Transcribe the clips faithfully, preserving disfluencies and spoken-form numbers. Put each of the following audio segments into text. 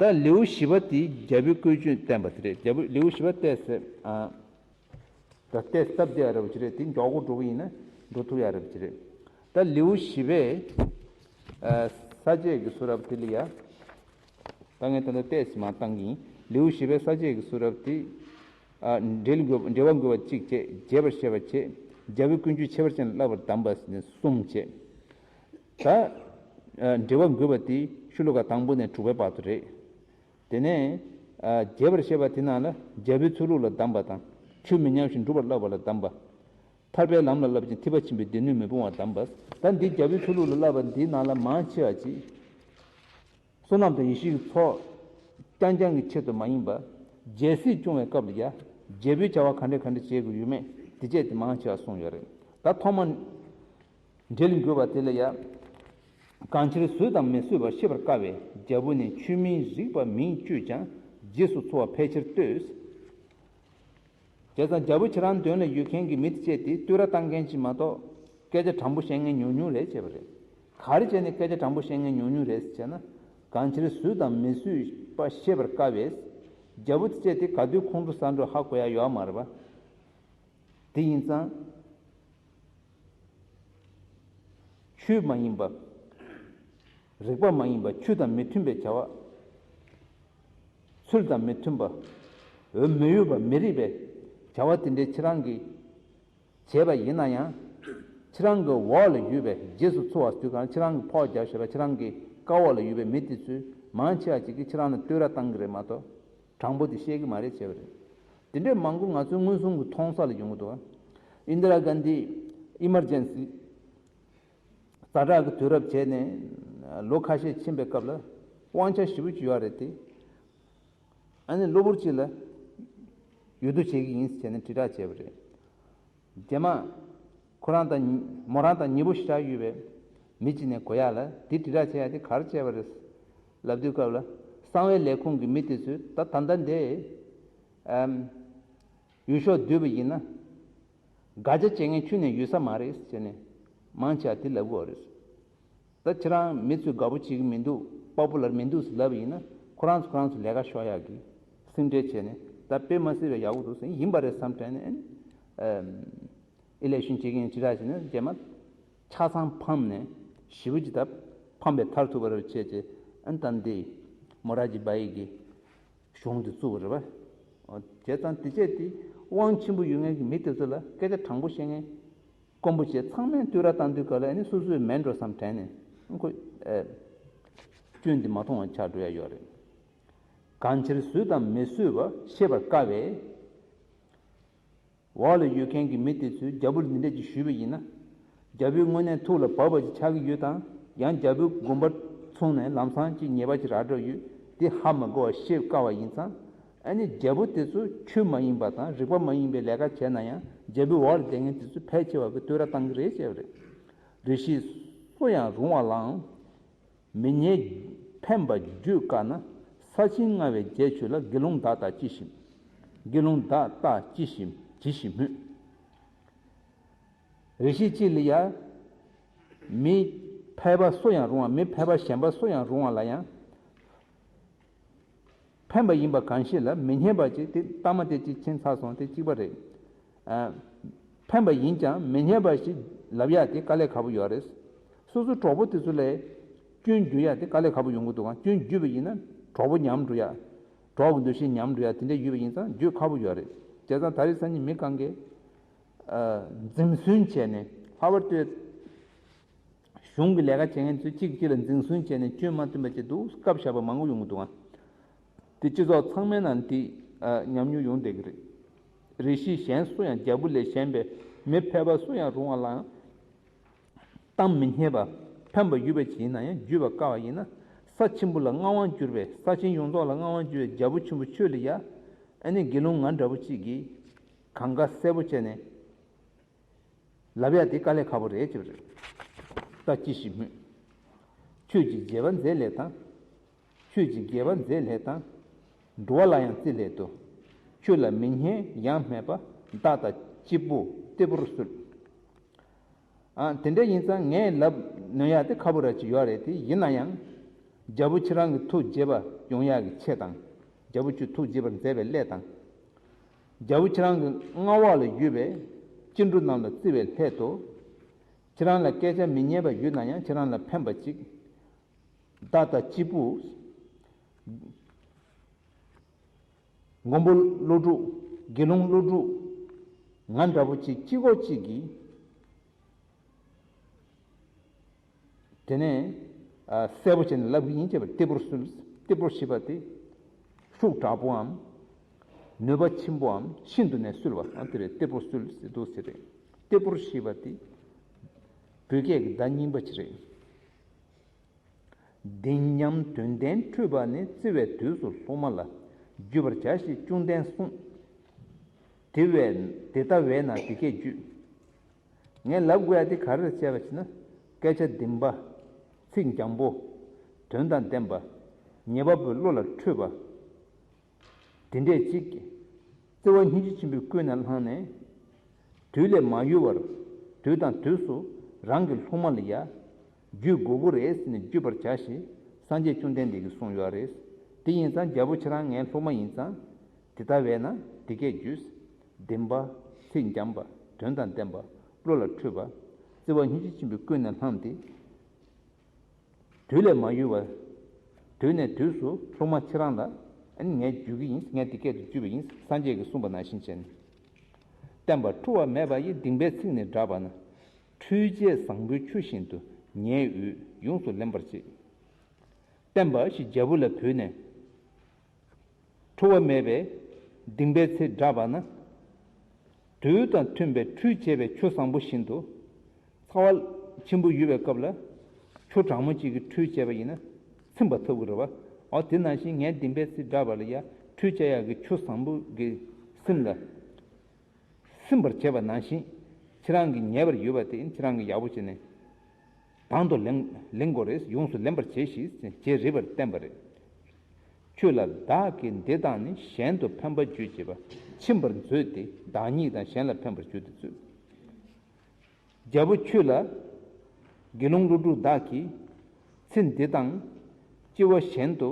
ད་ལེའུ་བཞི་པ་དེ་རྒྱལ་པོའི་བཀོད་ཇུས་བསྟན་པ་དེ་རེད། རྒྱལ་པོ་ལེའུ་བཞི་པ་བལྟས་ཟེར། ཨ། ད་བལྟས་སྟབས་བདེ་ཡ་རབ་ཅི་རེད། དེ་མགྱོགས་པོ་འགྲོ་གི་ཡིན་ན་འགྲོ་ཐུབ་ཡ་རབ་ཅི་རེད། ད་ལེའུ་བཞི་པའི་ཨ། ས་བཅད་ཀྱི་གསུང་རབ་དེ་ལ་ཡ། ད་ངས་ད་ལྟ་བལྟས་ཟིན་མ་བཏང་གི་ཡིན། ལེའུ་བཞི་པའི་ས་བཅད་ཀྱི་གསུང་རབ་དེ། ཨ། འབྲེལ་དགོས་འབྲེལ་བ་དགོས་པ་གཅིག་བྱས། རྒྱས་པར་བཤད་པ་བྱས། རྒྱལ་པོའི་ཀུན་སྤྱོད་ཁྱད་པར་ཅན་བསླབ་པར་གདམས་པ་ཟེར་ནས་གསུམ་བྱས། ད། ཨ། འབྲེལ་བ་དགོས་པ་དེ་ཤོ་ལོ་ཀ་དང་པོ་ནས་དྲུག་པའི་བར་དུ་རེད། དེ་ནས། ཨ། རྒྱས་པར་བཤད་པ་དེ་ནང་ལ་རྒྱལ་པོའི་ཚུལ་ལུགས་ལ་གདམས་པ་དང་། ཆོས་མི་ཉམས་ཤིང་སྒྲུབ་པར་བསླབ་པ་ལ་གདམས་པ། ཐར་པའི་ལམ་ལ་བསླབ་ཅིང་ཐེག་པ་ཆེན་པོའི་སྡེ་སྣོད་མི་སྤོང་བར་གདམས་པ། ད་འདི་རྒྱལ་པོའི་ཚུལ་ལུགས་ལ་བསླབ་པ་འདིའི་ནང་ལ་མང་ཆེ་བ་ཅིག་བསོད་ནམས་དང་ཡེ་ཤེས་ཀྱི་ཚོགས་རྐྱང་རྐྱང་གི་ཆེད་དུ་མ་ཡིན་པར། རྒྱལ་སྲིད་སྐྱོང་བའི་སྐབས་ལ་ཡང་རྒྱལ་པོའི་བྱ་བ་ག་འདྲ་ག་འདྲ་བྱེད་དགོས་ཡོད་མེད་དེ་བཅས་དེ་མང་ཆེ་བ་གསུངས་ཡོད་རེད། ད་ཐོག་མ། འབྲེལ་དགོས་པ་དེ་ལ་ཡང་། གང་ཕྱིར་བཟོད་དང་མི་བཟོད་པ་ཤེས་པར་དཀའ་བས། རྒྱལ་པོ་ནི་ཆོས་མིན་རིག་པ་མིན་སྤྱོད་ཀྱང་། རྗེས་སུ་འཚོ་བ་ཕལ་ཆེར་ལྟོས། བྱས་ཙང་རྒྱལ་པོ་ཁྱེད་རང་མདུན་ལ་ཡོད་མཁན་གྱི་མི་དེ་བཅས་དེ་བསྟོད་ར་བཏང་མཁན་ཅིག་མ་གཏོགས། སྐད་ཆ་དྲང་པོ་བཤད་མཁན་ཉུང་ཉུང་རེད་བྱས་པ་རེད། ག་རེ་བྱས་ནས་སྐད་ཆ་དྲང་པོ་བཤད་མཁན་ཉུང་ཉུང་རེད་ཟེར་བྱས་ན། གང་ཕྱིར་བཟོད་དང་མི་བཟོད་པ་ཤེས་པར་དཀའ་བས། རྒྱལ་པོ་དེ་བཅས་དེ་ག་དུས་ཁོང་ཁྲོ་ཟ་འགྲོ་ཧ་གོ་ཡ་ཡོད་མ་རེད་པ། དེ་ཡིན་ཙང་། ཆོས་མ་ཡིན་པ། རིག་པ་མ་ཡིན་པ། ཆོས་དང་མི་མཐུན་པའི་བྱ་བ། ཚུལ་དང་མི་མཐུན་པ། འོས་མི་འོས་པ་མི་རིགས་པའི་བྱ་བ་དེ་འདྲའི་ཁྱེད་རང་གིས་བྱས་པ་ཡིན་ན་ཡང་། ཁྱེད་རང་གི་འོག་ལ་ཡོད་པའི་རྗེས་སུ་འཚོ་བ་དུས་གང་ཁྱེད་རང་གི་ཕོགས་རྒྱབ་བཞག་པ་ཁྱེད་རང་གི་བཀའ་འོག་ལ་ཡོད་པའི་མི་དེ་ཚོས་མང་ཆེ་བ་ཅིག་གིས་ཁྱེད་རང་ལ་བསྟོད་ར་བཏང་གི་རེད་མ་གཏོགས། དྲང་པོ་དེ་བཤད་ཀྱི་མ་རེད་བྱས་པ་རེད། དེ་འདྲས་མང་པོ་ང་ཚོའི་མངོན་སུམ་གྱི་མཐོང་ས་ལ་ཡོང་གི་འདུག་ཨིན་དི་ར་གྷན་དྷི་ཨི་མར་ཇེན་སི་ཛ་དྲག་གི་དུས་རབས་བྱས་ནས་ལོ་ཁ་ཤས་ཕྱིན་པའི་སྐབས་ལ་དབང་ཆ་ཞེ་པོ་ཅིག་ཡོད་རེད་དེ། ཨ་ནི་གློ་བུར་ཅིག་ལ་ཡུལ་དུ་བྱེད་ཀྱི་ཡིན་ཟེར་ནས་དྲིལ་བསྒྲགས་བྱས་པ་རེད། རྗེས་མ། ཁོ་རང་དང་མོ་རང་དང་ཉེ་པོ་ཞེ་དྲག་ཡོད་པའི་མི་གཅིག་ནས་གོ་ཡག་ལ་དེ་དྲིལ་བསྒྲགས་བྱེད་ཡག་དེ་ག་རེ་བྱས་པ་རེད། ལབ་དུས་སྐབས་ལ་གསང་བའི་ལས་ཁུངས་ཀྱི་མི་དེ་ཚོས་ད་ད་ལྟ་འདི་ཨམ་ཡུལ་ཤོག་བསྡུས་པ་ཡིན་ན་དགག་བྱ་བྱེད་མཁན་ཁྱོན་ནས་ཡོད་ས་མ་རེད་ཟེར་ནས་མང་ཆེ་བ་དེ་ལབ་དགོས་རེད། ད་ཁྱེད་རང་མི་ཚོས་དགའ་པོ་བྱེད་ཀྱི་མི་འདུག་པོ་པུ་ལར་མི་འདུག་ཟེར་ལབ་པ་ཡིན་ན་ཁོ་རང་ཚོ་ཁོ་རང་ཚོ་ལས་ཀ་ཤོར་ཡག་གི་སེམས་ཁྲལ་བྱས་ནས་ད་དཔེ་མ་སྲིད་པའི་ཡག་པོ་འདུག་ཟེར་ཡིན་པ་རེད་བསམ་དྲན་ནས་ཨ་ནི་ཨི་ལེག་ཤན་བྱེད་ཀྱི་ཡིན་ཅི་ར་བྱས་ནས་རྗེས་མ་ཆ་ཚང་ཕམ་ནས་ཞེ་པོ་ཅིག་ད་ཕམ་པའི་མཐར་ཐུག་པ་རེད་བྱས་བྱས་ཨ་ནི་ད་འདི་མོ་ར་ཇི་བ་ཡི་གི་གཞུང་དེ་བཙུགས་པ་རེད་པ། བྱས་ཙང་དེ་བྱས་དེ་དབང་ཆེན་པོ་ཡོད་མཁན་གྱི་མི་དེ་ཚོ་ལ་སྐད་ཆ་དྲང་པོ་བཤད་མཁན་དཀོན་པོ་བྱས་ཚང་མས་བསྟོད་ར་བཏང་དུས་ག་ལ་ཨ་ནི་སོ་སོས་མེད་འགྲོ་བསམ་དྲན་ནས་ཁོ་ཨེ་སྐྱོན་འདི་མ་མཐོང་བ་ཆགས་འགྲོ་ཡ་ཡོད་རེད། གང་ཕྱིར་བཟོད་དང་མི་བཟོད་པ་ཤེས་པར་དཀའ་བས། འོག་ལ་ཡོད་མཁན་གྱི་མི་དེ་ཚོས་རྒྱལ་པོ་ལ་འདི་འདྲ་ཅིག་ཞུས་པ་ཡིན་ན། རྒྱལ་པོའི་དངོས་གནས་ཐུགས་ལ་བབས་པ་ཅིག་ཆགས་ཀྱི་ཡོད་དང་ཡང་རྒྱལ་པོའི་དགོངས་པ་མཚུངས་ནས་ལམ་སང་ཅིག་ཉེས་པ་ཅིག་རག་འགྲོ་ཡོད་དེ་ཧ་མ་གོ་བ་ཤེས་དཀའ་བ་ཡིན་ཙང་། ཨ་ནི་རྒྱལ་པོ་དེ་ཚོ་ཆོས་མ་ཡིན་པ་དང་རིག་པ་མ་ཡིན་པའི་ལས་ཀ་བྱས་ན་ཡང་རྒྱལ་པོའི་འོག་ལ་བསྡད་མཁན་དེ་ཚོ་ཕལ་ཆེ་བ་གིས་བསྟོད་ར་བཏང་གི་རེད་ཅེས་པ་རེད། རེ་ཞིག་སུ་ཡང་རུང་བ་ལའང་། མི་སྙན་ཕན་པ་བརྗོད་དཀའ་ན། ས་ཆེན་མངའ་བའི་རྒྱས་ཆོས་ལ། དགེ་སློང་བདག་ལྟ་ཅི་ཞིག་དགེ་སློང་བདག་ལྟ་ཅི་ཞིག་ཅི་ཞིག་སྨོས། རེ་ཞིག་ཅིག་ལ་ཡ། མི་ཕལ་པ་སུ་ཡང་རུང་བ། མི་ཕལ་པ་གཞན་པ་སུ་ཡང་རུང་བ་ལ་ཡང་། ཕན་པ་ཡིན་པ་གང་ཞིག་ལ་མི་སྙན་པ་ཅིག་དེ་ལྟ་མ་དེ་ཅིག་ཕྱིན་ཚར་སོང་དེ་གཅིག་པ་རེད། ཨ། ཕན་པ་ཡིན་ཀྱང་མི་སྙན་པ་ཞིག་ལབ་ཡག་དེ་དཀའ་ལས་ཁག་པོ་ཡོད་རེད། སོ་སོའི་གྲོགས་པོ་དེ་ཚོ་ལ་སྐྱོན་བརྗོད་ཡག་དེ་དཀའ་ལས་ཁག་པོ་ཡོང་གི་འདུག་ག་སྐྱོན་བརྗོད་པ་ཡིན་ན་གྲོགས་པོ་ཉམས་འགྲོ་ཡག་གྲོགས་ཀྱི་འདུ་ཤེས་ཉམས་འགྲོ་ཡག་དེ་འདྲ་ཡོད་པ་ཡིན་ཙང་བརྗོད་ཁག་པོ་ཡོད་རེད། བྱས་ཙང་ད་རེས་སང་ཉིན་མི་གང་གས། ཨ། འཛེམ་ཟོན་བྱས་ནས་ལྷག་པར་དུ། གཞུང་གི་ལས་ཀ་བྱེད་མཁན་ཚོས་གཅིག་གིས་གཅིག་ལ་འཛིན་བཟུང་བྱས་ནས་སྐྱོན་མ་སྟོན་པ་བྱས་འདུག་སྐབས་བཞག་པ་མང་པོ་ཡོང་གི་འདུག་ཨ། དེ་སྤྱི་ཚོགས་ཚང་མའི་ནང་དེ་ཨ་ཉམས་མྱོང་ཡོང་བསྡད་ཀྱི་རེད། རེ་ཞིག་གཞན་སུ་ཡང་རྒྱལ་པོ་ལས་གཞན་པའི་མི་ཕལ་པ་སུ་ཡང་རུང་བ་ལའང་གཏམ་མི་སྙན་པ་ཕན་པ་ཡོད་པ་ཅིག་ཡིན་ན་ཡང་བརྗོད་པ་དཀའ་བ་ཡིན་ན་ས་ཆེན་པོ་ལ་མངའ་དབང་གྱུར་པའི་ས་ཆེན་ཡོངས་རྫོགས་ལ་མངའ་དབང་གྱུར་པའི་རྒྱལ་པོ་ཆེན་པོ་ཁྱོད་ལ་ཡ་ཨ་ནི་དགེ་སློང་ང་འདྲ་པོ་ཅིག་གིས་གང་ག་གསལ་པོ་བྱས་ནས། ལབ་ཡ་དེ་དཀའ་ལས་ཁག་པོ་རེད་ཅེས་རེད། ད་ཅི་ཞིག་སྨོས། ཁྱོད་ཀྱིས་དགེ་བ་མཛད་ལས་དང་། ཁྱོད་ཀྱིས་དགེ་བ་མཛད་ལས་དང་། འགྲོ་བ་ལ་ཡང་བརྩི་ལས་དོ། ཁྱོད་ལ་མི་སྙན་ཡང་སྨྲས་པ་བདག་དང་སྐྱིད་པོ་སྟེར་བར་གསོལ། ཨ། དེ་འདྲ་ཡིན་ཙང་ངས་ལབ་ནུས་ཡ་དེ་ཁག་པོ་ར་ཅིག་ཡོད་རེད་དེ་ཡིན་ན་ཡང་། རྒྱལ་པོ་ཁྱེད་རང་གི་ཐུགས་དགྱེས་པ་ཡོང་ཡག་གི་ཆེད་དང་། རྒྱལ་པོ་ཁྱོད་ཐུགས་དགྱེས་པར་མཛད་པའི་སླད་དང་། རྒྱལ་པོ་ཁྱེད་རང་གི་མངའ་འོག་ལ་ཡོད་པའི་སྐྱེ་འགྲོ་རྣམས་ལ་བརྩེ་བའི་སླད་དུ། ཁྱེད་རང་ལ་སྐད་ཆ་མི་སྙན་པ་ཡོད་ན་ཡང་ཁྱེད་རང་ལ་ཕན་པ་ཅིག། བདག་དང་གཅིག་པུ། མགོན་པོ་ཀླུ་སྒྲུབ། དགེ་སློང་ཀླུ་སྒྲུབ། ང་འདྲ་པོ་ཅིག་གཅིག་གོ་གཅིག་གིས། དེ་ནས་ཨ་གསལ་པོ་བྱས་ནས་ལབ་ཀྱི་ཡིན་ཅེས་པ། གཏེ་བོར་གསོལ། གཏེ་བོར་ཞེས་པ་དེ་ཤུགས་དྲག་པོའམ་ནུས་པ་ཆེན་པོའམ་ཤིན་ཏུ་ནས་གསོལ་བ། ཨ་དེ་རེད། གཏེ་བོར་གསོལ་ཟེར་འདུག་ཟེར་རེད། གཏེ་བོར་ཞེས་པ་དེ་བོད་སྐད་ཀྱི་བརྡ་རྙིང་པ་ཅིག་རེད། འདི་སྙམ་དོན་ལྡན་འཕྲོས་པ་ནི། བརྩེ་བའི་དུས་སུ་སློབ་མ་ལ། བརྗོད་པར་བྱ་ཞེས་བཅོམ་ལྡན་གསུངས། དེ་བས་དེ་ལྟ་བས་ན་འདི་སྐད་བརྗོད། ངས་ལབ་དགོས་ཡ་དེ་ག་རེ་རེད་ཅེས་པ་ཅིག་ན། སྐད་ཆ་བདེན་པ། ཚིག་འཇམ་པོ། དོན་དང་ལྡན་པ། ཉན་པ་པོའི་བློ་ལ་འཕྲོད་པ། དེ་འདྲས་ཅིག། བརྩེ་བ་སྙིང་རྗེ་ཆེན་པོས་ཀུན་ནས་བསླངས་ནས། དུས་ལས་མ་ཡོལ་བར། དུས་དང་དུས་སུ་རང་གི་སློབ་མ་ལ་ཡ། བརྗོད་དགོས་ཀྱི་རེད་ཟེར་ནས་བརྗོད་པར་བྱ་ཞེས་སངས་རྒྱས་བཅོམ་ལྡན་འདས་ཀྱིས་གསུངས་ཡོད་རེད། དེ་ཡིན་ཙང་རྒྱལ་པོ་ཁྱེད་རང་ངའི་སློབ་མ་ཡིན་ཙང་། དེ་ལྟ་བས་ན་དེ་སྐད་བརྗོད། བདེན་པ། ཚིག་འཇམ་པ། དོན་དང་ལྡན་པ། བློ་ལ་འཕྲོད་པ། བརྩེ་བ་སྙིང་རྗེ་ཆེན་པོས་ཀུན་ནས་བསླངས་ཏེ། དུས་ལས་མ་ཡོལ་བར། དུས་ནས་དུས་སུ་སློབ་མ་ཁྱེད་རང་ལ་ཨ་ནི་ངས་བརྗོད་ཀྱི་ཡིན། ངས་འདི་སྐད་དུ་བརྗོད་པ་ཡིན། སངས་རྒྱས་ཀྱིས་གསུངས་པ་ནང་བཞིན་བྱས་ནས། བསྟན་པ་འཁྲུལ་བ་མེད་པ་ཡི། གདིང་པའི་ཚིག་ནི་བསྒྲགས་པ་ན། འཕྲུལ་བྱེད་བཟང་པོའི་ཆུ་བཞིན་དུ། ཉའི་འོད་ཡོངས་སུ་ལེན་པར་བྱེད། བསྟན་པ་ཞེས་རྒྱལ་པོ་ལ་བོས་ནས། འཁྲུལ་བ་མེད་པའི་གདིང་པའི་ཚིག་བསྒྲགས་པ་ན། དུས་དང་མཐུན་པའི་འཕྲུལ་བྱེད་པའི་ཆུ་བཟང་པོ་བཞིན་དུ། ཚ་བ་ཆེན་པོ་ཡོད་པའི་སྐབས་ལ་ཆུ་གྲང་མོ་གཅིག་གིས་འཕྲུལ་བྱས་པ་ཡིན་ན་ཚིམ་པ་ཐོབ་ཀྱི་རེད་བ། འོ་དེ་ནང་བཞིན་ངས་གདིང་པའི་ཚིག་བསྒྲགས་པ་ལ་ཡ་འཕྲུལ་བྱེད་ཡག་གི་ཆུ་བཟང་པོ་གི་སེམས་ལ། སིམ་པར་བྱེད་པ་ནང་བཞིན། ཁྱེད་རང་གིས་ཉེ་བར་ཡོད་པ་དེ་ཁྱེད་རང་གིས་ཡག་པོ་བྱས་ནས། དང་དུ་ལེན་ལེན་དགོས་རེད། ཡོངས་སུ་ལེན་པར་བྱེད་ཞེས་བྱེད་རིགས་པར་བསྟན་པ་རེད། ཁྱོད་ལ་བདག་གིས་འདི་དང་ནི། གཞན་དུ་ཕན་པར་བརྗོད་ཅེས་པ། ཕྱིན་པར་མཛོད་དེ། བདག་ཉིད་དང་གཞན་ལ་ཕན་པར་བརྗོད་དུ་མཛོད། རྒྱལ་པོ་ཁྱོད་ལ། དགེ་སློང་ཀླུ་སྒྲུབ་བདག་གིས། ཚེ་འདི་དང་། སྐྱེ་བ་གཞན་དུ།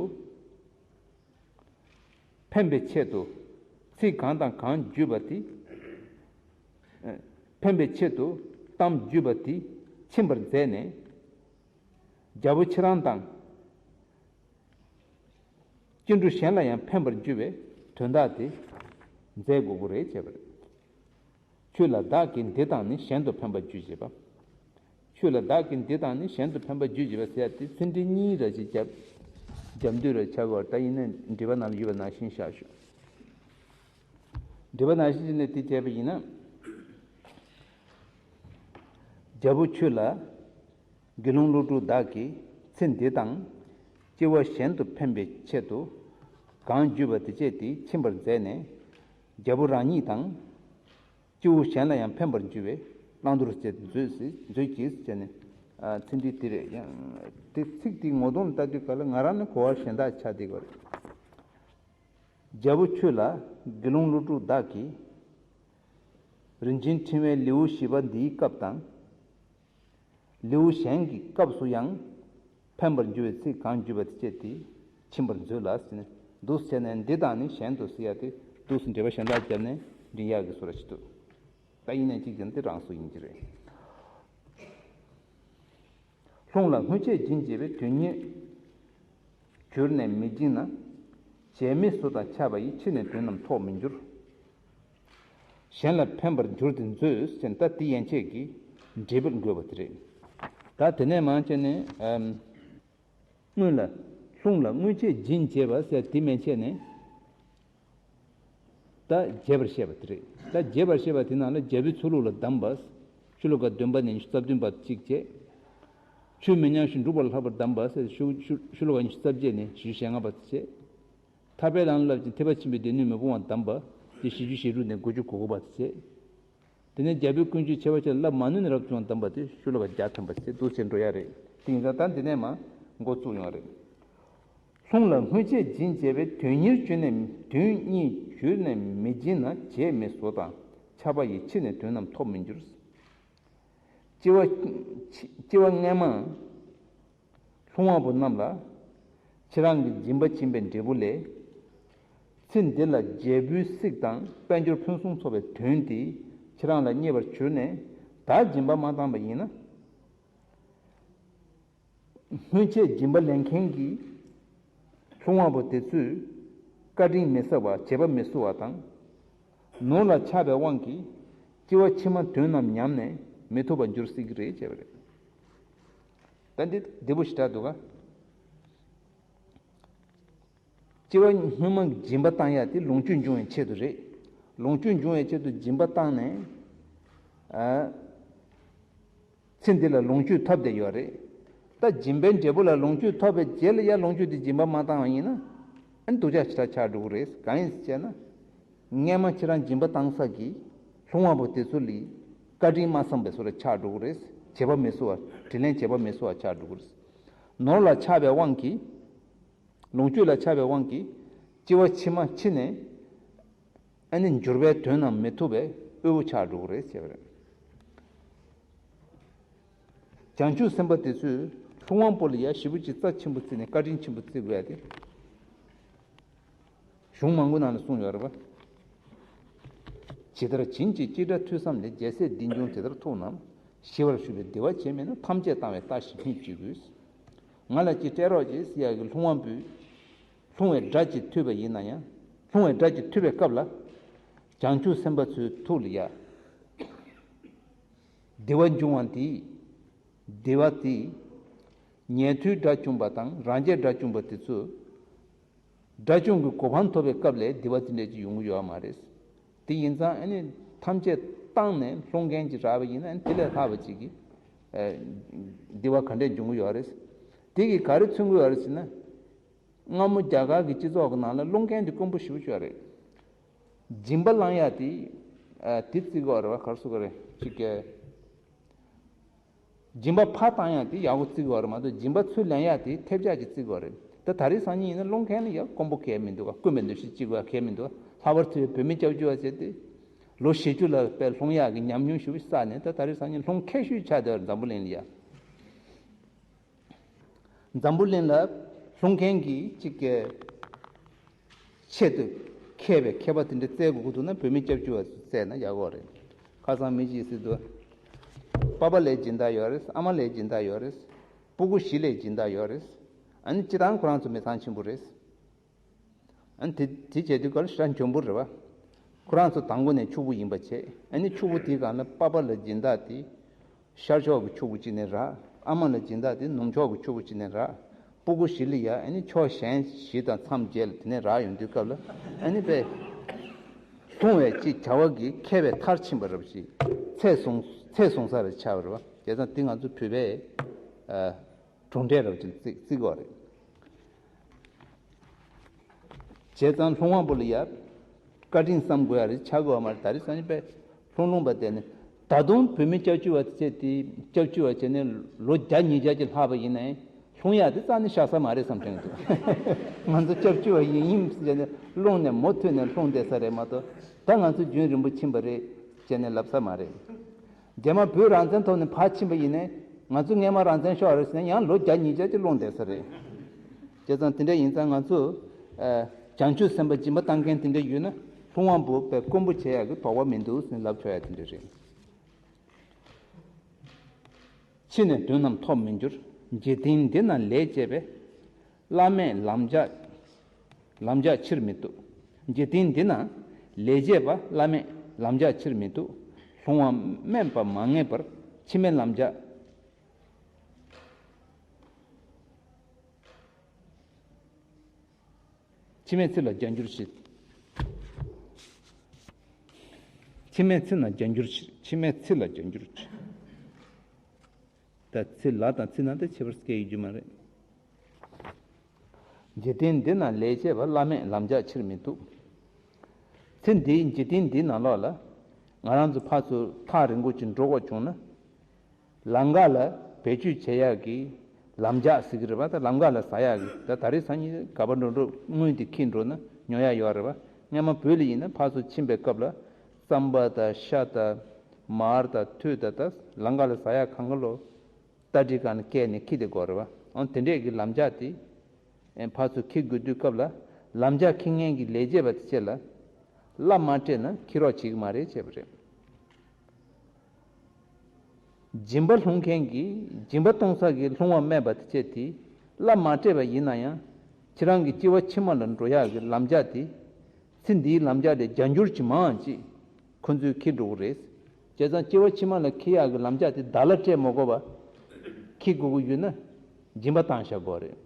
ཕན་པའི་ཆེད་དུ་ཚིག་གང་དང་གང་བརྗོད་པ་དེ། ཕན་པའི་ཆེད་དུ་གཏམ་བརྗོད་པ་དེ་ཕྱིན་པར་མཛད་ནས། རྒྱལ་པོ་ཁྱེད་རང་དང་། སྐྱེ་འགྲོ་གཞན་ལ་ཡང་ཕན་པར་འགྱུར་བའི་དོན་དག་དེ་མཛད་དགོས་ཀྱི་རེད་བྱས་པ་རེད། ཁྱོད་ལ་བདག་གིས་འདི་དང་ནི། གཞན་དུ་ཕན་པར་འགྱུར་བྱེད་པ། ཁྱོད་ལ་བདག་གིས་འདི་དང་ནི། གཞན་དུ་ཕན་པར་འགྱུར་བྱེད་པ་ཟེར་ཡ་དེ་ཚིག་འགྲེལ་གཉིས་ར་ཅིག་རྒྱབ། རྒྱབ་མདུན་ར་ཆགས་པར། ད་ཡིན་ན་འགྲེལ་པ་ནང་ལ་ཡོད་པ་ནང་བཞིན་བཞག་ཞུ། འགྲེལ་པ་ནང་བཞིན་བྱས་ནས་དེ་བྱས་པ་ཡིན་ན། རྒྱལ་པོ་ཁྱོད་ལ། དགེ་སློང་ཀླུ་སྒྲུབ་བདག་གིས་ཚེ་འདི་དང་། སྐྱེ་བ་གཞན་དུ་ཕན་པའི་ཆེད་དུ། གང་བརྗོད་པ་དེ་བཅས་དེ་ཕྱིན་པར་མཛད་ནས། རྒྱལ་པོ་རང་ཉིད་དང་། སྐྱེ་བོ་གཞན་ལ་ཡང་ཕན་པར་འགྱུར་བའི་བླང་དོར་བྱེད་མཛོད་ཟེར། མཛོད་ཅིག་ཟེར་བྱས་ནས། ཚིག་འགྲེལ་དེ་རེད། ཡང་དེ་ཚིག་དེའི་ངོ་གདོང་ལ་ལྟ་དུས་ག་ལ་ང་རང་ནི་གོ་བ་གཞན་དག་ཆགས་བསྡད་ཀྱི་རེད། རྒྱལ་པོ་ཁྱོད་ལ། དགེ་སློང་ཀླུ་སྒྲུབ་བདག་གིས། རིན་ཆེན་ཕྲེང་བའི་ལེའུ་བཞི་པ་འདིའི་སྐབས་དང་། ལེའུ་གཞན་གྱི་སྐབས་སུ་ཡང་། ཕན་པར་འགྱུར་བའི་ཚིག་གང་བརྗོད་པ་དེ་བཅས་དེ་ཕྱིན་པར་མཛོད་ལ་ཟེར་ནས། འདུག་སེ་བྱས་ནས་འདི་དང་ནི་གཞན་དུ་ཟེར་ཡ་དེ་འདུག་སེ་འགྲེལ་པ་གཞན་དག་བརྒྱབ་ནས་འབྲི་ཡག་གི་བཟོ་འདྲ་ཞིག་འདུག་ད་ཡིན་ནའི་གཅིག་ཀྱང་དེ་རང་སུ་ཡིན་གྱི་རེད། ལྷུང་ལ་སྔོན་ཆད་སྦྱིན་བྱས་པའི་དོན་གཉེར་གྱུར་ནས་མི་སྦྱིན་ན། བྱས་མི་བཟོ་དང་ཆགས་པ་ཡིས། ཕྱིས་ནས་དོན་རྣམས་ཐོགས་མི་འགྱུར། གཞན་ལ་ཕན་པར་འགྱུར་ཏེ་མཛོད་ཟེར། ད་དེ་ཡན་ཆད་ཀྱི་འགྲེལ་པར་འགོད་པ་དེ་རེད། ད་དེ་ནས་མར་བྱས་ནས། ཨམ། སྔོན་ལ། ལྷུང་ལ་སྔོན་ཆད་སྦྱིན་བྱས་པ་ཟེར་དེ་མན་ཆད་ནས། ད་རྒྱས་པར་བཤད་པ་དེ་རེད། ད་རྒྱས་པར་བཤད་པ་དེ་ནང་ལ་རྒྱལ་པོའི་ཚུལ་ལུགས་ལ་གདམས་པ། ཤོ་ལོ་ཀ་བདུན་པ་ནས་ཉི་ཤུ་རྩ་བདུན་བར་གཅིག་བྱས། ཆོས་མི་ཉམས་ཤིང་འགྲུབ་པར་ལྷག་པར་གདམས་པ་ཟེར། ཤོ་ཤོ་ཤོ་ལོ་ཀ་ཉི་ཤུ་རྩ་བརྒྱད་ནས་བཞི་བཅུ་ཞེ་ལྔ་བར་བྱས། ཐར་པའི་ལམ་ལ་བསླབ་ཅིང་ཐེག་པ་ཆེན་པོའི་སྡེ་སྣོད་མི་སྤོང་བར་གདམས་པ། དེ་བཞི་བཅུ་ཞེ་དྲུག་ནས་དགུ་བཅུ་གོ་དགུ་བར་བྱས། དེ་ནས་རྒྱལ་པོའི་ཀུན་སྤྱོད་ཆེ་བ་ཆེ་ལ་བསླབ་མ་ནུས་ནས་རབ་བྱུང་བ་གདམས་པ་དེ་ཤོ་ལོ་ཀ་བརྒྱ་ཐམ་པ་བྱས། འདུག་སེ་འགྲོ་ཡ་རེད། དེ་ཡིན་ཙང་ད་འདི་ནས་མར་འགོ་བཙུགས་ཡོང་བ་རེད། ལྷུང་ལ་སྔོན་ཆད་སྦྱིན་བྱས་པའི། དོན་གཉེར་གྱུར་ནས། དོན་གཉེར་གྱུར་ནས་མི་སྦྱིན་ན། བྱས་མི་བཟོ་དང་ཆགས་པ་ཡིས། ཕྱིས་ནས་དོན་རྣམས་ཐོགས་མི་འགྱུར། སྐྱེ་བ་སྐྱེ་བ་སྔ་མ་ལྷུང་བ་པོ་རྣམས་ལ་ ཁྱེད་རང་གི་སྦྱིན་པ་བྱིན་པའི་འབྲས་བུ་ལས། ཚེ་འདི་ལ་རྒྱལ་པོའི་སྲིད་དང་དཔལ་འབྱོར་ཕུན་སུམ་ཚོགས་པའི་དོན་དེ་ཁྱེད་རང་ལ་བརྙེས་པར་གྱུར་ནས། ད་སྦྱིན་པ་མ་བཏང་པ་ཡིན་ན། སྔོན་ཆད་སྦྱིན་པ་ལེན་མཁན་གྱི་ལྷུང་བ་པོ་དེ་ཚོས་བཀའ་དྲིན་མི་གསབ་པ། བྱེད་པ་མི་བསུ་བ་དང་། ནོར་ལ་ཆགས་པའི་དབང་གིས་སྐྱེ་བ་ཕྱི་མ་དོན་རྣམས་ཉམས་ནས་མི་ཐུབ་པར་འགྱུར་སྲིད་ཀྱི་རེད་ཅེས་པ་རེད། ད་འདི་བདེ་པོ་ཞེ་དྲག་འདུག་ག་སྐྱེ་བ་སྔོན་མ་གི་སྦྱིན་པ་བཏང་ཡ་དེ་ལོངས་སྤྱོད་འབྱུང་བའི་ཆེད་དུ་རེད། ལོངས་སྤྱོད་འབྱུང་བའི་ཆེད་དུ་སྦྱིན་པ་བཏང་ནས། ཨ། ཚེ་འདི་ལ་ལོངས་སྤྱོད་ཐོབ་བསྡད་ཡོད་རེད། ད་སྦྱིན་པའི་འབྲས་བུ་ལ་ལོངས་སྤྱོད་ཐོབ་པའི་རྗེས་ལ་ཡ་ལོངས་སྤྱོད་དེ་སྦྱིན་པ་མ་བཏང་བ་ཡིན་ན། ཨ་ནི་སྡུག་ཅག་ཞེ་དྲག་ཆགས་འགྲོ་གི་རེད། གང་ཡིན་ཟེར་ན། སྔན་མ་ཁྱེད་རང་སྦྱིན་པ་བཏང་ས་གི་ལྷུང་བ་པོ་དེ་ཚོ་ལ་བཀའ་དྲིན་མ་བསམ་པའི་བཟོ་འདྲ་ཆགས་འགྲོ་གི་རེད། བྱེད་པ་མི་བསུ་བ། དྲིན་ལན་བྱེད་པ་མི་བསུ་བ་ཆགས་འགྲོ་གི་རེད། ནོར་ལ་ཆགས་པའི་དབང་གིས། ལོངས་སྤྱོད་ལ་ཆགས་པའི་དབང་གིས་སྐྱེ་བ་ཕྱི་མ་ཕྱི་ནས་ཨ་ནི་འགྱུར་བའི་དོན་རྣམས་མི་ཐུབ་པའི་དབུལ་པོ་ཆགས་འགྲོ་གི་རེད་ཟེར་བ་རེད། བྱང་ཆུབ་སེམས་དཔའ་དེ་ཚོས་ལྷུང་བ་པོ་ལ་ཡ་ཞེ་པོ་ཅིག་རྩ་ཆེན་པོ་བརྩིས་ནས་བཀའ་དྲིན་ཆེན་པོ་བརྩི་དགོས་ཡ་དེ། གཞུང་མང་པོ་ནང་ལ་གསུངས་ཡོད་རེད་པ། ཇི་ལྟར་བྱིན་གྱིས་ཅི་འདྲ་ཐུལ་བསམ་ལས། རྒྱལ་སྲས་འདི་འབྱུང་དེ་ལྟར་ཐུག་རྣམས། ཞི་བར་ཞུ་བའི་བདེ་བ་ཆེ་མེད་ན། ཐམས་ཅད་བཏང་བའི་རྟ་ཞིག་སྨིན་ཅི་དགོས། ང་ལ་ཅིག་སྤྲད་རོགས་གྱིས་ཟེར་ཡག་གི་ལྷུང་བ་པོས་ལྷུང་བའི་སྒྲ་ཅིག་ཐོས་པ་ཡིན་ན་ཡང་། ལྷུང་བའི་སྒྲ་ཅིག་ཐོས་པའི་སྐབས་ལ། བྱང་ཆུབ་སེམས་དཔའ་ཚོའི་ཐུགས་ལ་ཡ། བདེ་བ་འབྱུང་བ་འདི། བདེ་བ་འདི། ཉན་ཐོས་དགྲ་བཅོམ་པ་དང་རང་རྒྱལ་དགྲ་བཅོམ་པ་དེ་ཚོ། དགྲ་བཅོམ་གྱི་གོ་འཕང་ཐོབ་པའི་སྐབས་ལ་བདེ་བ་དེ་འདྲ་ཅིག་ཡོང་གི་ཡོད་མ་རེད། དེ་ཡིན་ཙང་ཨ་ནི་ཐམས་ཅད་བཏང་ནས་ལྷུང་མཁན་ཅིག་རག་པ་ཡིན་ན། ཨ་ནི་དེ་ལས་ལྷག་པ་ཅིག་གི་ཨ་བདེ་བ་ག་འདྲས་འབྱུང་གི་ཡོད་རེད། དེ་གིས་ག་རེ་མཚོན་གྱི་ཡོད་རེད་ཟེར་ན། སྔ་མོ་རྒྱ་གར་གྱི་སྤྱི་ཚོགས་ཀྱི་ནང་ལ་ལྷུང་མཁན་དེ་དཀོན་པོ་ཞེ་པོ་ཅིག་ཡོད་རེད། སྦྱིན་པ་བླང་ཡ་དེ་ཨ་དེ་བརྩི་གི་ཡོད་རེད་པ། ག་རེ་ཟེར་དགོས་རེད། ཅིག་གི་སྦྱིན་པ་ཕར་བཏང་ཡ་དེ་ཡག་པོ་བརྩི་དགོས་རེད་མ་གཏོགས། སྦྱིན་པ་ཚུར་ལེན་ཡ་དེ་ཐེབས་ཆག་ཅིག་བརྩི་དགོས་རེད། ད་ད་རེས་སང་ཉིན་ཡིན་ན་ལྷུང་མཁན་ལ་ཡ་དཀོན་པོ་གལ་མི་འདུག་ག་དཀོན་པའི་འདུ་ཤེས་ཅིག་དགོས་གལ་མི་འདུག་ག་ལྷག་པར་དུ་བོད་མི་སྐྱབས་བཅོལ་བ་བྱས་ཏེ། ལོ་བཞི་བཅུ་ལ་དཔེ་ལྷུང་ཡག་གི་ཉམས་མྱོང་ཞེ་པོ་བསགས་ནས། ད་ད་རེས་སང་ཉིན་ལྷུང་མཁས་ཤོས་ཆགས་བསྡད་པ་རེད། འཛམ་བུ་གླིང་ལ་ཡ། འཛམ་བུ་གླིང་ལ་ལྷུང་མཁན་གྱི་གཅིག་གི་ཆེད་དུ་མཁས་པའི་མཁས་པ་དེ་འདྲ་བཙལ་དགོས་ཀྱི་འདུག་ན། བོད་མི་སྐྱབས་བཅོལ་བ་བཙལ་ན་ཡག་གི་རེད། ཁ་སང་མི་གཅིག་ཟེར་འདུག་པ་ཕ་ལ་སྦྱིན་བདག་ཡོད་རེད། ཨ་མ་ལ་སྦྱིན་བདག་ཡོད་རེད། སྤུ་གུ་བཞི་ལ་སྦྱིན་བདག་ཡོད་རེད། ཨ་ནི་སྤྱིར་བཏང་ཁོ་རང་ཚོ་མི་ཚང་ཆེན་པོ་རེད། ཨ་ནི་དེ་དེ་བྱས་དུས་སྐབས་ལ་ཞེ་དྲག་འཇོན་པོ་རེད་པ། ཁོ་རང་ཚོ་དང་པོ་ནས་ཕྱུག་པོ་ཡིན་པ་བྱས། ཨ་ནི་ཕྱུག་པོ་དེའི་སྒང་ལ་པ་ཕ་ལ་སྦྱིན་བདག་དེ་ཤར་ཕྱོགས་ཀྱི་ཕྱུག་པོ་གཅིག་ནས་རག་ཨ་མ་ལ་སྦྱིན་བདག་དེ་ནུབ་ཕྱོགས་ཀྱི་ཕྱུག་པོ་གཅིག་ནས་རག་སྤུ་གུ་བཞི་ལ་ཡ་ཨ་ནི་ཕྱོགས་གཞན་བཞི་དང་མཚམས་བརྒྱད་ལ་དེ་ནས་རག་ཡོང་དུས་སྐབས་ལ། ཨ་ནི་དཔེ་ལྷུང་བའི་ཅིག་བྱ་བ་གི་མཁས་པའི་མཐར་ཕྱིན་པ་རབ་ཞིག་ཚད་བཟུང་ཚད་བཟུང་ས་རེ་ཆགས་པ་རེད་པ། བྱས་ཙང་དེ་ང་ཚོ་བོད་པའི་ཨ། གྲུབ་འབྲས་རབ་ཅིག་བརྩི་བརྩི་དགོས་རེད། བྱས་ཙང་ལྷུང་བ་པོ་ལ་ཡ་བཀའ་དྲིན་བསམ་དགོས་ཡ་རེད། ཆགས་དགོས་པ་མ་རེད། ད་རེས་སང་ཉིན་དཔེ་ལྷུང་ལྷུང་བ་དེ་ནི། ད་དུང་བོད་མི་སྐྱབས་བཅོལ་བ་བྱས་ཏེ། སྐྱབས་བཅོལ་བ་བྱས་ནས་ལོ་བརྒྱ་ཉིས་བརྒྱ་ཅིག་ལྷག་པ་ཡིན་ནའི་ལྷུང་ཡ་དེ་རྩ་ནས་བཞག་ས་མ་རེད་བསམ་དྲན་འདུག་ང་ཚོ་སྐྱབས་བཅོལ་བ་ཡིན་ཡིན་ཟེར་ནས་ལྷུང་ནས་མུ་མཐུད་ནས་ལྷུང་བསྡད་ས་རེད་མ་གཏོགས། ད་ང་ཚོ་རྒྱུན་རིང་པོ་ཕྱིན་པ་རེད་ཅེས་ནས་ལབ་ས་མ་རེད། རྗེས་མ་བོད་རང་བཙན་ཐོབ་ནས་ཕར་ཕྱིན་པ་ཡིན་ནའི། ང་ཚོ་སྔས་མ་རང་བཙན་ཤོར་རེད་ཟེར་ན་ཡང་ལོ་བརྒྱ་ཉིས་བརྒྱ་ཅིག་ལྷུང་བསྡད་ས་རེད། བྱས་ཙང་དེ་འདྲ་ཡིན་ཙང་ང་ཚོ་ཨ་བྱང་ཆུབ་སེམས་དཔའ་སྦྱིན་པ་བཏང་མཁན་དེ་འདྲ་ཡོད་ན། ལྷུང་བ་པོ་དཔེ་དཀོན་པོ་བྱེད་ཡག་གི་དོགས་པ་མི་འདུག་ཟེར་ལབ་ཆོག་ཡ་དེ་འདྲ་རེད། ཕྱི་ནས་དོན་རྣམས་ཐོབ་མི་འགྱུར། འཇིག་རྟེན་འདི་ན་ལས་བྱས་པས། བླ་མེད་ལམ་རྒྱགས། ལམ་རྒྱགས་ཕྱིར་མི་ལྡོག་འཇིག་རྟེན་འདི་ན་ལས་བྱས་པ་བླ་མེད་ལམ་རྒྱགས་ཕྱིར་མི་ལྡོག་ལྷུང་བ་དམན་པ་མ་ངེས་པར་ཕྱི་མའི་ལམ་རྒྱགས། ཕྱི་མའི་ཚིག་ལ་རྒྱགས་འགྱུར་ཕྱིར། ཕྱི་མའི་ཚིག་ན་རྒྱགས་འགྱུར་ཕྱིར། ཕྱི་མའི་ཚིག་ལ་རྒྱགས་འགྱུར་ཕྱིར། ད་ཚིག་ལ་དང་ཚིག་ན་དེ་ཁྱད་པར་སྐྱེ་ཡོད་རྒྱུ་མ་རེད། འཇིག་རྟེན་འདི་ན་ལས་བྱས་པ། བླ་མེད་ལམ་རྒྱགས་ཕྱིར་མི་ལྡོག་ཚེ་འདིའི་འཇིག་རྟེན་འདིའི་ནང་ལོགས་ལ་ང་རང་ཚོ་ཕར་ཚུར་ཐག་རིང་པོ་ཅིག་འགྲོ་དགོས་བྱུང་ན། ལམ་ཁ་ལ་བེད་སྤྱོད་བྱེད་ཡག་གི་ལམ་རྒྱགས་ཟེར་གི་རེད་པ། ད་ལམ་ཁ་ལ་ཟ་ཡག་གི། ད་ད་རེས་སང་ཉིན་ག་པར་འགྲོ་འགྲོ་དངུལ་འདི་འཁྱེར་འགྲོ་ན་ཉོ་ཡག་ཡོད་རེད་པ། སྔན་མ་བོད་ལ་ཡིན་ན་ཕར་ཚུར་ཕྱིན་པའི་སྐབས་ལ་རྩམ་པ་དང་ཤ་དང་མར་དང་ཐུད་དང་། ད་ལམ་ཁ་ལ་ཟ་ཡག་གང་ག་ལོ། རྟ་དྲེལ་སྒང་ལ་བཀལ་ནས་འཁྱེར་བསྡད་དགོས་རེད་པ། ཨང་དེ་འདྲས་ཀྱི་ལམ་རྒྱགས་དེ། ཕར་ཚུར་འཁྱེར་དགོས་དུས་སྐབས་ལ་ལམ་རྒྱགས་འཁྱེར་མཁན་གྱི་ལས་བྱེད་པ་དེ་ཚོ་ལ་བླ་མ་སྤྲད་ན་འཁྱེར་རོགས་བྱེད་ཀྱི་མ་རེད་བྱས་པ་རེད། སྦྱིན་པ་སློང་མཁན་གྱིས་སྦྱིན་པ་གཏོང་ས་གི་སློང་བ་སྨད་པ་དེ་བྱས་ཏེ་བླ་མ་སྤྲད་པ་ཡིན་ན་ཡང་ཁྱེད་རང་གི་སྐྱེ་བ་ཕྱི་མ་ལ་འགྲོ་ཡག་གི་ལམ་རྒྱགས་དེ་ཚེ་འདིའི་ལམ་རྒྱགས་ལས་རྒྱ་འགྱུར་གྱིས་མང་ཅིག་ཁོ་ཚོས་འཁྱེར་འགྲོ་གི་རེད། བྱས་ཙང་སྐྱེ་བ་ཕྱི་མ་ལ་འཁྱེར་ཡག་གི་ལམ་རྒྱགས་དེ་བདག་ལ་སྤྲད་མ་དགོས་པ་འཁྱེར་དགོས་ཀྱི་ཡོད་ན་སྦྱིན་པ་བཏང་བཞག་དགོས་རེད།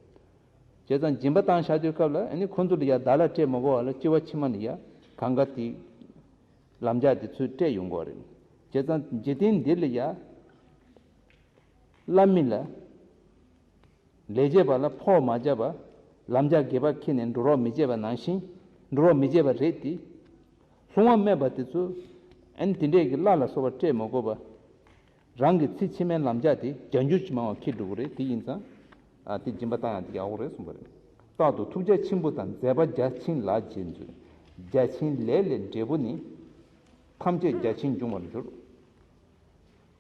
བྱས་ཙང་སྦྱིན་པ་བཏང་བཞག་དུས་སྐབས་ལ་ཨ་ནི་ཁོ་ཚོ་ལ་ཡ་བདག་ལ་སྤྲད་མ་དགོས་པ་ལ་སྐྱེ་བ་ཕྱི་མ་ལ་ཡ་གང་ག་དེ་ལམ་རྒྱགས་དེ་ཚོས་སྤྲད་ཡོང་དགོས་རེད། བྱས་ཙང་འཇིག་རྟེན་འདི་ལ་ཡ་བླ་མ་ལ་ལས་བྱེད་པ་ལ་ཕོགས་མ་བྱས་པ་ལམ་རྒྱགས་སྒལ་པ་འཁྱེར་ནས་འགྲོ་རོགས་མི་བྱེད་པ་ནང་བཞིན་འགྲོ་རོགས་མི་བྱེད་པ་རེད་དེ། སློང་བ་སྨད་པ་དེ་ཚོ་ཨ་ནི་དེ་འདྲས་ཀྱི་བླ་ལ་སོགས་པ་སྤྲད་མ་དགོས་པ། རང་གི་ཚེ་ཕྱི་མའི་ལམ་རྒྱགས་དེ་བརྒྱ་འགྱུར་གྱིས་མང་བ་འཁྱེར་འགྲོ་གི་རེད། དེ་ཡིན་ཙང་ཨ་དེ་སྦྱིན་པ་བཏང་ཡག་དེ་ཡག་པོ་རེད་གསུངས་པ་རེད། རྟག་ཏུ་ཐུགས་རྒྱ་ཆེན་པོ་དང་མཛད་པ་རྒྱ་ཆེན་ལ་རྗེས་འཛུད། རྒྱ་ཆེན་ལས་ལས་འབྲས་བུ་ནི། ཐམས་ཅད་རྒྱ་ཆེན་འབྱུང་བར་འགྱུར།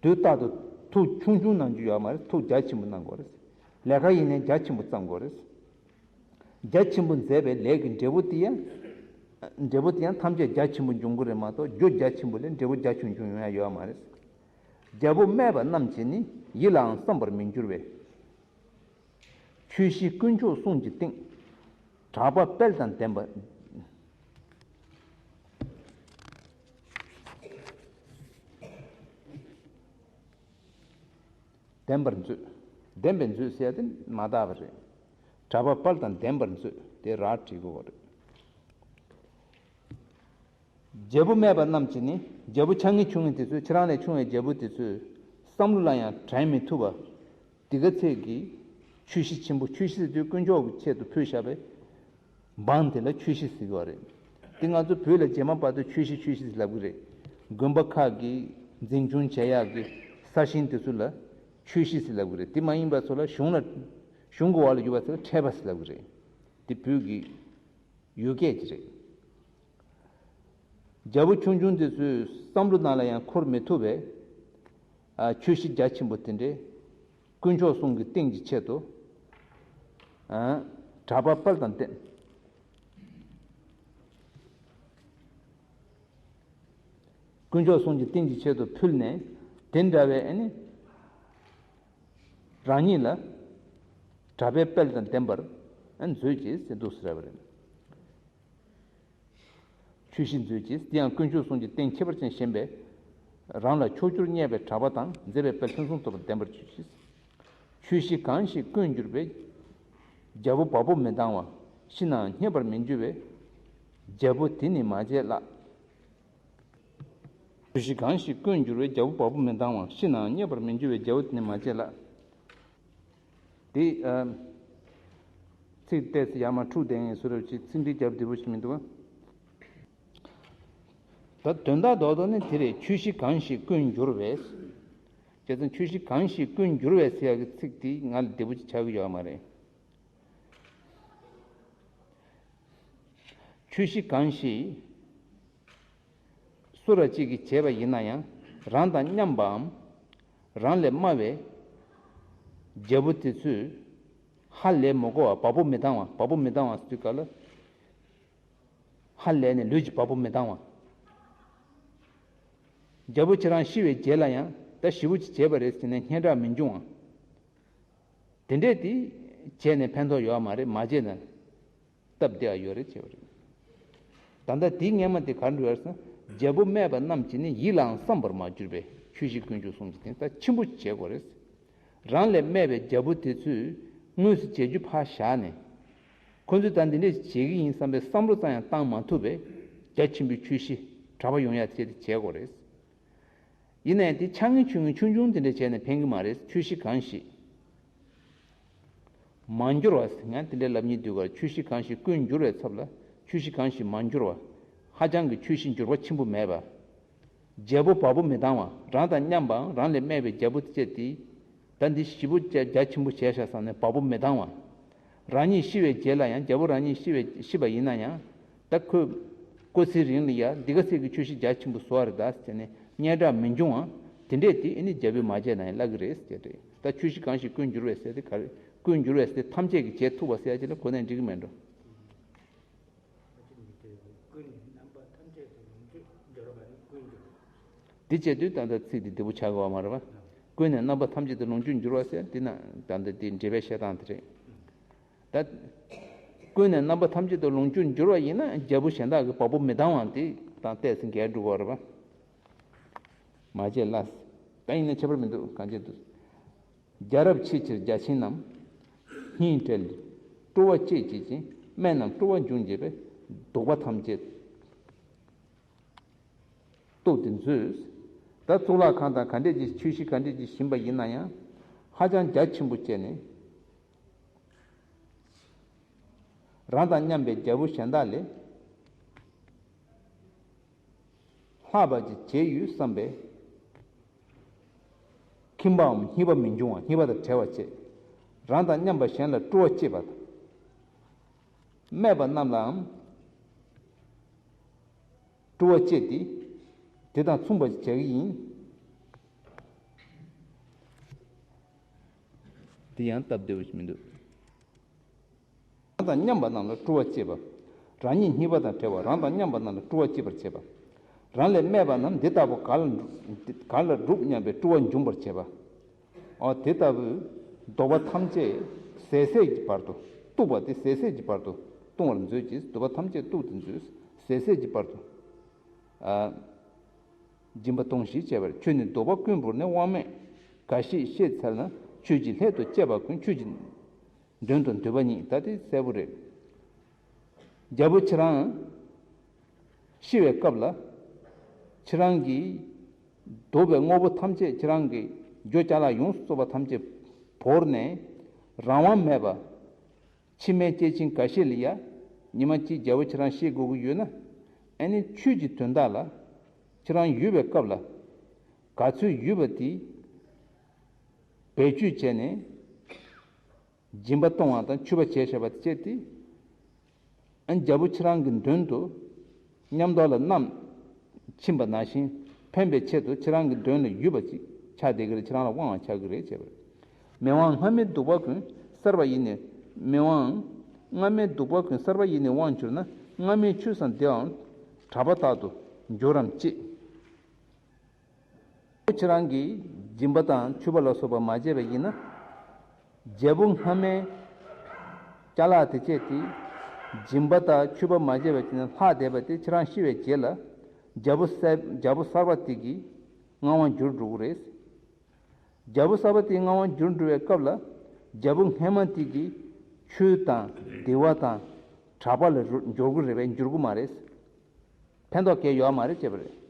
དུས་རྟག་ཏུ་ཐུགས་ཆུང་ཆུང་གནང་རྒྱུ་ཡོད་མ་རེད། ཐུགས་རྒྱ་ཆེན་པོ་གནང་དགོས་རེད། ལས་ཀ་ཡིན་ནའི་རྒྱ་ཆེན་པོ་བརྩམ་དགོས་རེད། རྒྱ་ཆེན་པོ་མཛད་པའི་ལས་ཀྱི་འབྲས་བུ་དེ་ཡང་། འབྲས་བུ་དེ་ཡང་ཐམས་ཅད་རྒྱ་ཆེན་པོ་འབྱུང་གི་རེད་མ་གཏོགས་རྒྱུ་རྒྱ་ཆེན་པོ་ལས་འབྲས་བུ་རྒྱ་ཆུང་ཆུང་ཡོང་ཡ་ཡོད་མ་རེད། རྒྱལ་པོ་སྨད་པ་རྣམས་ཀྱིས་ནི་ཡིད་ལའང་བསམ་པར་མི་འགྱུར་བའི། ཆོས་བཞི་དཀོན་མཆོག་གསུམ་གྱི་སྟེང་། གྲགས་པ་དཔལ་དང་ལྡན་པ། ལྡན་པར་མཛོད། ལྡན་པའི་མཛོད་ཟེར་ཡ་དེ་མ་དག་པ་རེད། གྲགས་པ་དཔལ་དང་ལྡན་པར་མཛོད་དེ་ར་བྲིས་དགོས་པ་རེད། རྒྱལ་པོ་སྨད་པ་རྣམས་ཀྱིས་ནི་རྒྱལ་པོ་ཆ་ངེས་ཆུང་ངེས་དེ་ཚོས་ཁྱེད་རང་ལས་ཆུང་བའི་རྒྱལ་པོ་དེ་ཚོས་བསམ་བློ་ལ་ཡང་དྲན་མི་ཐུབ་པ། དེ་ག་ཚད་ཀྱི་ཆོས་གཞི་ཆེན་པོ། ཆོས་གཞི་ཟེར་དུས་དཀོན་མཆོག་གི་ཆེད་དུ་ཕུལ་བཞག་པའི་འབངས་དེ་ལ་ཆོས་གཞི་ཟེར་གྱི་ཡོད་རེད། དེ་ང་ཚོ་བོད་ལ་རྗེས་མ་བར་དུ་ཆོས་གཞི་ཆོས་གཞི་ཟེར་ལབ་ཀྱི་རེད། དགོན་པ་ཁག་གི་འཛིན་སྐྱོང་བྱེད་ཡག་གི་ས་ཞིང་དེ་ཚོ་ལ་ཆོས་གཞི་ཟེར་ལབ་ཀྱི་རེད། དེ་མ་ཡིན་པ་ཚོ་ལ་གཞུང་ལ་གཞུང་གི་འོག་ལ་ཡོད་པ་ཚོ་ལ་ཁྲལ་པ་ཟེར་ལབ་ཀྱི་རེད། དེ་བོད་ཀྱི་ཡུལ་སྐད་ཅིག་རེད། རྒྱལ་པོ་ཆུང་ཆུང་དེ་ཚོའི་བསམ་བློ་ནང་ལ་ཡང་འཁོར་མི་ཐུབ་པའི་ཨ་ཆོས་གཞི་རྒྱ་ཆེན་པོ་དེ་འདྲའི་དཀོན་མཆོག་གསུམ་གྱི་སྟེང་གི་ཆེད་དུ་ཨ་གྲགས་པ་དཔལ་དང་ལྡན། དཀོན་མཆོག་གསུམ་གྱི་སྟེང་གི་ཆེད་དུ་ཕུལ་ནས་དེ་འདྲ་བའི་ཨ་ནི། རང་ཉིད་ལ་གྲགས་པའི་དཔལ་དང་ལྡན་པར་མཛོད་ཅིག་ཟེར་འདུག་ཟེར་བ་རེད། ཆོས་གཞི་མཛོད་ཅིག། དེ་ཡང་དཀོན་མཆོག་གསུམ་གྱི་སྟེང་ཁྱད་པར་ཅན་བཞེངས་པས། རང་ལ་ཕྱོགས་བཅུར་བརྙེས་པའི་གྲགས་པ་དང་མཛད་པའི་དཔལ་ཕུན་སུམ་ཚོགས་པ་ལྡན་པར་གྱུར་ཅིག། ཆོས་གཞི་གང་ཞིག་ཀུན་འགྱུར་བའི། རྒྱལ་པོ་བ་སྤུ་མི་ལྡང་བ། ཤི་ནའང་རྙེད་པར་མི་འགྱུར་བའི། རྒྱལ་པོ་དེ་ནི་མ་བྱས་ལགས། ཆོས་གཞི་གང་ཞིག་ཀུན་འགྱུར་བའི། རྒྱལ་པོ་བ་སྤུ་མི་ལྡང་བ། ཤི་ནའང་རྙེད་པར་མི་འགྱུར་བའི། རྒྱལ་པོ་དེ་ནི་མ་བྱས་ལགས། དེ་ཨ། ཚིག་ཏོག་ཙམ་ཡར་མར་འཁྲུགས་བསྡད་ངེས་བཟོ་འདྲ་ཅིག། ཚིག་འགྲེལ་རྒྱབ་བདེ་པོ་ཞིག་མི་འདུག་ག་ད་དོན་དག་རྡོག་རྡོག་ནི་དེ་རེད། ཆོས་གཞི་གང་ཞིག་ཀུན་འགྱུར་བའི། བྱས་ཙང་ཆོས་གཞི་གང་ཞིག་ཀུན་འགྱུར་བའི་ཟེར་ཡག་གི་ཚིག་དེ་ང་ལ་བདེ་པོ་ཅིག་ཆགས་ཀྱི་ཡོད་མ་རེད། ཆོས་གཞི་གང་ཞིག་སུ་ར་གཅིག་གིས་བྱས་པ་ཡིན་ན་ཡང་རང་དང་མཉམ་པའམ་རང་ལས་དམའ་བའི་རྒྱལ་པོ་དེ་ཚོས་ཧ་ལས་མི་གོ་བ། བ་སྤུ་མི་ལྡང་བ། བ་སྤུ་མི་ལྡང་བ་ཟེར་དུས་ག་ལ་ཧ་ལས་ནས་ལུས་ཀྱི་བ་སྤུ་མི་ལྡང་བ། རྒྱལ་པོ་ཁྱེད་རང་ཤི་བའི་རྗེས་ལ་ཡང་ད་ཞེ་པོ་ཅིག་བྱས་པ་རེད་ཟེར་ནས་སྙན་གྲགས་མི་འབྱུང་བ། དེ་འདྲས་དེ་བྱས་ནས་ཕན་ཐོགས་ཡོད་མ་རེད། མ་བྱས་ན་སྟབས་བདེ་བ་ཡོད་རེད་བྱས་པ་རེད། ད་ལྟ་དེའི་སྔན་མ་དེ་ག་རེ་འགྲོ་ཡོད་ཟེར་ན། རྒྱལ་པོ་སྨད་པ་རྣམས་ཀྱིས་ནི་ཡིད་ལའང་བསམ་པར་མ་གྱུར་པའི། ཆོས་གཞི་ཀུན་འགྱུར་གསུམ་གྱི་སྟེང་། ད་ཆེན་པོ་བྱེད་དགོས་རེད། རང་ལས་དམའ་བའི་རྒྱལ་པོ་དེ་ཚོས་དངོས་སུ་བྱེད་རྒྱུ་ཕར་བཞག་ནས། ཁོ་ཚོས་ད་འདི་འདྲས་བྱེད་ཀྱི་ཡིན་བསམ་པའི་བསམ་བློ་ཙམ་ཡང་བཏང་མ་ཐུབ་པའི་རྒྱ་ཆེན་པོའི་ཆོས་གཞི་གྲགས་པ་ཡོང་ཡ་བྱས་ཏེ་བྱེད་དགོས་རེད། ཡིན་ན་ཡང་དེ་ཆ་ངེས་ཆུང་ངེས་ཆུང་ཆུང་དེ་འདྲ་བྱས་ནས་ཕན་གྱི་མ་རེད། ཆོས་གཞི་གང་ཞིག་མ་འགྱུར་བ་ཟེར། ང་དེ་འདྲ་ལབ་སྙིང་འདོད་ག་རེ། ཆོས་གཞི་གང་ཞིག་ཀུན་འགྱུར་བའི་ཚབ་ལ་ཆོས་གཞི་གང་ཞིག་མ་འགྱུར་བ། ཧ་ཅང་གི་ཆོས་གཞི་འགྱུར་བ་ཆེན་པོ་མེད་པ། རྒྱལ་པོ་བ་སྤུ་མི་ལྡང་བ། རང་དང་མཉམ་པའམ་རང་ལས་དམའ་བའི་རྒྱལ་པོ་དེ་བྱས་ཏེ། ད་འདི་ཞེ་པོ་རྒྱ་རྒྱ་ཆེན་པོ་བྱས་ཤག་བསམ་ནས་བ་སྤུ་མི་ལྡང་བ། རང་ཉིད་ཤི་བའི་རྗེས་ལ་ཡང་། རྒྱལ་པོ་རང་ཉིད་ཤི་བའི་ཤི་བ་ཡིན་ན་ཡང་། ད་ཁོས་སྐུ་ཚེ་རིང་ལ་ཡ་འདི་ག་ཚད་ཀྱི་ཆོས་གཞི་རྒྱ་ཆེན་པོ་བཟོ་བ་རེད་ད་ཟེར་ནས་སྙན་གྲགས་མི་འབྱུང་བ། དེ་འདྲས་དེ་ཨེ་ནི་རྒྱལ་པོས་མ་བྱས་ན་ཡང་བརླག་གི་རེད་ཟེར་རེད། ད་ཆོས་གཞི་གང་ཞིག་ཀུན་འགྱུར་བའི་ཟེར་དེ་ག་རེ། ཀུན་འགྱུར་བས་ཟེར་ཐམས་ཅད་ཀྱིས་བྱས་ཐུབ་པ་ཟེར་ཡ་ཅིག་ལ་གོ་ནས་འགྲིག་གི་མེད་འགྲོ། ཀུན་ནས་རྣམ་པ་ཐམས་ཅད་དུ་ལོངས་སྤྱོད་འབྱོར་བ་ནི་ཀུན་འགྱུར། དེ་བྱེད་དུས་ད་ལྟ་ཚིག་འདི་བདེ་པོ་ཆགས་དགོས་པ་མ་རེད་པ། ཀུན་ནས་རྣམ་པ་ཐམས་ཅད་དུ་ལོངས་སྤྱོད་འགྱུར་བ་ཟེར་འདི་ན་ད་ལྟ་དེ་འགྲེལ་པའི་བཤད་སྟངས་དེ་རེད། ད། ཀུན་ནས་རྣམ་པ་ཐམས་ཅད་དུ་ལོངས་སྤྱོད་འགྱུར་བ་ཡིན་ན་རྒྱལ་པོ་གཞན་དག་གི་བ་སྤུ་མི་ལྡང་བ་དེ་དང་ཏོག་ཙམ་འགལ་འགྲོ་གི་རེད་པ། མ་བྱས་ལ། ད་ཡིན་ན་ཁྱད་པར་མི་འདུག་གང་བྱེད་དུ། རྒྱལ་རབས་ཆེས་ཆེར་རྒྱ་ཆེན་རྣམས། སྙིང་བྲལ། སྤྲོ་བ་སྐྱེད་བྱེད་ཅིང་སྨན་རྣམས་སྤྲོ་བ་འབྱུང་བྱེད་པས་བདོག་པ་ཐམས་ཅད་བཏུབ་སྟེ་མཛོད། ད་གཙུག་ལག་ཁང་དང་ག་འདྲས་ཀྱི་ཆོས་གཞི་ག་འདྲས་ཀྱི་བཞེངས་པ་ཡིན་ན་ཡང་ཧ་ཅང་རྒྱ་ཆེན་པོ་བྱས་ནས། རང་དང་མཉམ་པའི་རྒྱལ་པོ་གཞན་དག་ལས་ལྷག་པ་ཅིག་བྱས་ཡོད་བསམ་པས། ཁྱིམ་པའམ་སྙེག་པ་མི་འབྱུང་བ་སྙེག་པ་དང་བྲལ་བར་བྱེད། རང་དང་མཉམ་པ་གཞན་ལ་སྤྲོ་བ་བསྐྱེད་པ་དང་། སྨད་པ་རྣམས་ལའང་སྤྲོ་བ་བསྐྱེད་དེ། དེ་དང་མཚུངས་པ་བྱ་གི་ཡིན། དེ་ཡང་སྟབས་བདེ་བོ་ཞིག་མི་འདུག་རང་དང་མཉམ་པ་རྣམས་ལ་སྤྲོ་བ་བསྐྱེད་པ། རང་ཉིད་སྙེག་པ་དང་བྲལ་བ་རང་དང་མཉམ་པ་རྣམས་ལ་སྤྲོ་བ་བསྐྱེད་པར་བྱེད་པ། རང་ལས་སྨད་པ་རྣམས་འདི་ལྟ་བུ་ག་ལ་ག་ལ་སྒྲུབ་སྙམ་པའི་སྤྲོ་བ་འབྱུང་བར་བྱེད་པ། འོ་དེ་ལྟ་བུའི་བདོག་པ་ཐམས་ཅད་ཟད་ཟད་ཀྱི་བར་དུ་བཏུབ་པ་དེ་ཟད་ཟད་ཀྱི་བར་དུ་ལྟུང་བར་མཛོད་ཅིག་བདོག་པ་ཐམས་ཅད་བཏུབ་སྟེ་མཛོད། ཟད་ཟད་ཀྱི་བར་དུ། ཨ། སྦྱིན་པ་གཏོང་ཞེས་བྱ་བར་ཁྱོད་ནི་བདོག་པ་ཀུན་བོར་ནས་དབང་མེད་འགའ་ཞིག་ཤེས་འཚལ་ན་ཆོས་ཀྱི་སླད་དུ་གཅེས་པ་ཀུན་ཁྱོད་ཀྱི་དོན་དུ་འདོད་པ་ཉིད། ད་དེ་གསལ་པོ་རེད། རྒྱལ་པོ་ཁྱེད་རང་ཤི་བའི་སྐབས་ལ་ཁྱེད་རང་གིས་བདོག་པའི་དངོས་པོ་ཐམས་ཅད་ཁྱེད་རང་གི་རྒྱུ་ཅ་ལག་ཡོངས་སུ་རྫོགས་པ་ཐམས་ཅད་བོར་ནས་རང་དབང་མེད་པ། ཕྱི་མའི་སྐྱེས་ཆེན་འགའ་ཤས་ལ་ཡ། ཉི་མ་གཅིག་རྒྱལ་པོ་ཁྱེད་རང་ཤེས་དགོས་ཀྱི་ཡོད་ན། ཨ་ནི་ཆོས་ཀྱི་དོན་དག་ལ། ཁྱེད་རང་ཡོད་པའི་སྐབས་ལ། ག་ཚོད་ཡོད་པ་དེ། བེད་སྤྱོད་བྱས་ནས། སྦྱིན་པ་གཏོང་བ་དང་མཆོད་པ་བྱས་བཞག་པ་བཅས་ཏེ། ཨ་ནི་རྒྱལ་པོ་ཁྱེད་རང་གི་མདུན་དུ། མཉམ་དུ་ལ་བསྣམས་ཕྱིན་པ་ནང་བཞིན་ཕན་པའི་ཆེད་དུ་ཁྱེད་རང་གི་མདུན་ལ་ཡོད་པ་ཅིག་ཆགས་བསྡད་ཀྱི་རེད། ཁྱེད་རང་ལ་དབང་བ་ཆགས་ཀྱི་རེད་བྱས་པ་རེད། མི་དབང་སྔ་མའི་གདུག་པ་ཀུན་གསར་པ་ཡིས་ནི་མི་དབང་སྔ་མའི་གདུག་པ་ཀུན་གསར་པ་ཡིས་ནི་དབང་གྱུར་ན་སྔ་མའི་ཆོས་སམ་དེའང་གྲགས་པ་རྟག་ཏུ་འགྱུར་རམ་ཅི། ཁྱེད་རང་གིས་སྦྱིན་པ་དང་མཆོད་པ་ལ་སོགས་པ་མ་བྱས་པ་ཡིན་ན། རྒྱལ་པོ་སྔ་མའི་ཅ་ལག་དེ་བཅས་ཏེ། སྦྱིན་པ་དང་མཆོད་པ་མ་བྱས་པ་ཅིག་ན་ལྷག་བསྡད་པ་དེ་ཁྱེད་རང་ཤི་བའི་རྗེས་ལ། རྒྱལ་པོ་གསར་རྒྱལ་པོ་གསར་པ་དེ་གི་མངའ་དབང་འགྱུར་འགྲོ་གི་རེད། རྒྱལ་པོ་གསར་པ་དེའི་མངའ་དབང་འགྱུར་འགྲོ་བའི་སྐབས་ལ། རྒྱལ་པོ་སྔ་མ་དེ་གི་ཆོས་དང་བདེ་བ་དང་གྲགས་པ་ལ་རུ་འགྱུར་གི་རེད་པས་འགྱུར་གི་མ་རེད། ཕན་ཐོགས་གང་ཡང་ཡོད་མ་རེད་བྱས་པ་རེད།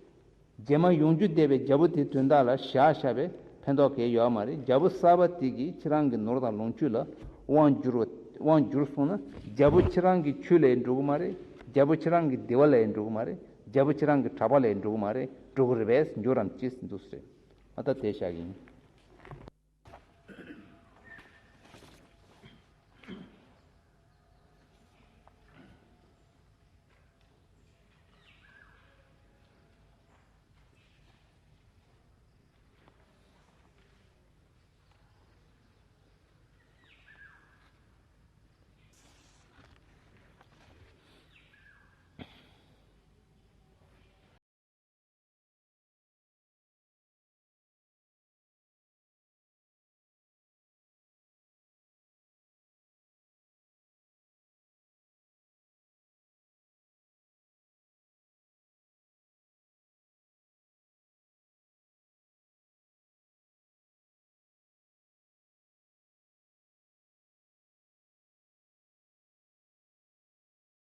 རྗེས་མ་ཡོང་རྒྱུ་བསྡད་པའི་རྒྱལ་པོ་དེའི་དོན་དག་ལ་བཞག་བཞག་པས་ཕན་ཐོགས་གང་ཡང་ཡོད་མ་རེད། རྒྱལ་པོ་གསར་པ་དེ་གིས་ཁྱེད་རང་གི་ནོར་དང་ལོངས་སྤྱོད་ལ་དབང་བསྒྱུར་བ་དབང་བསྒྱུར་སོང་ན་རྒྱལ་པོ་ཁྱེད་རང་གི་ཆོས་ལ་ཡང་འགྲོ་གི་མ་རེད། རྒྱལ་པོ་ཁྱེད་རང་གི་བདེ་བ་ལ་ཡང་འགྲོ་གི་མ་རེད། རྒྱལ་པོ་ཁྱེད་རང་གི་གྲགས་པ་ལ་ཡང་འགྲོ་གི་མ་རེད། འགྲོ་གི་རེད་པས་འགྱུར་རམ་ཅི་འདུག་ཟེར། ཨ་ད་དེ་བཞག་གི་ཡིན།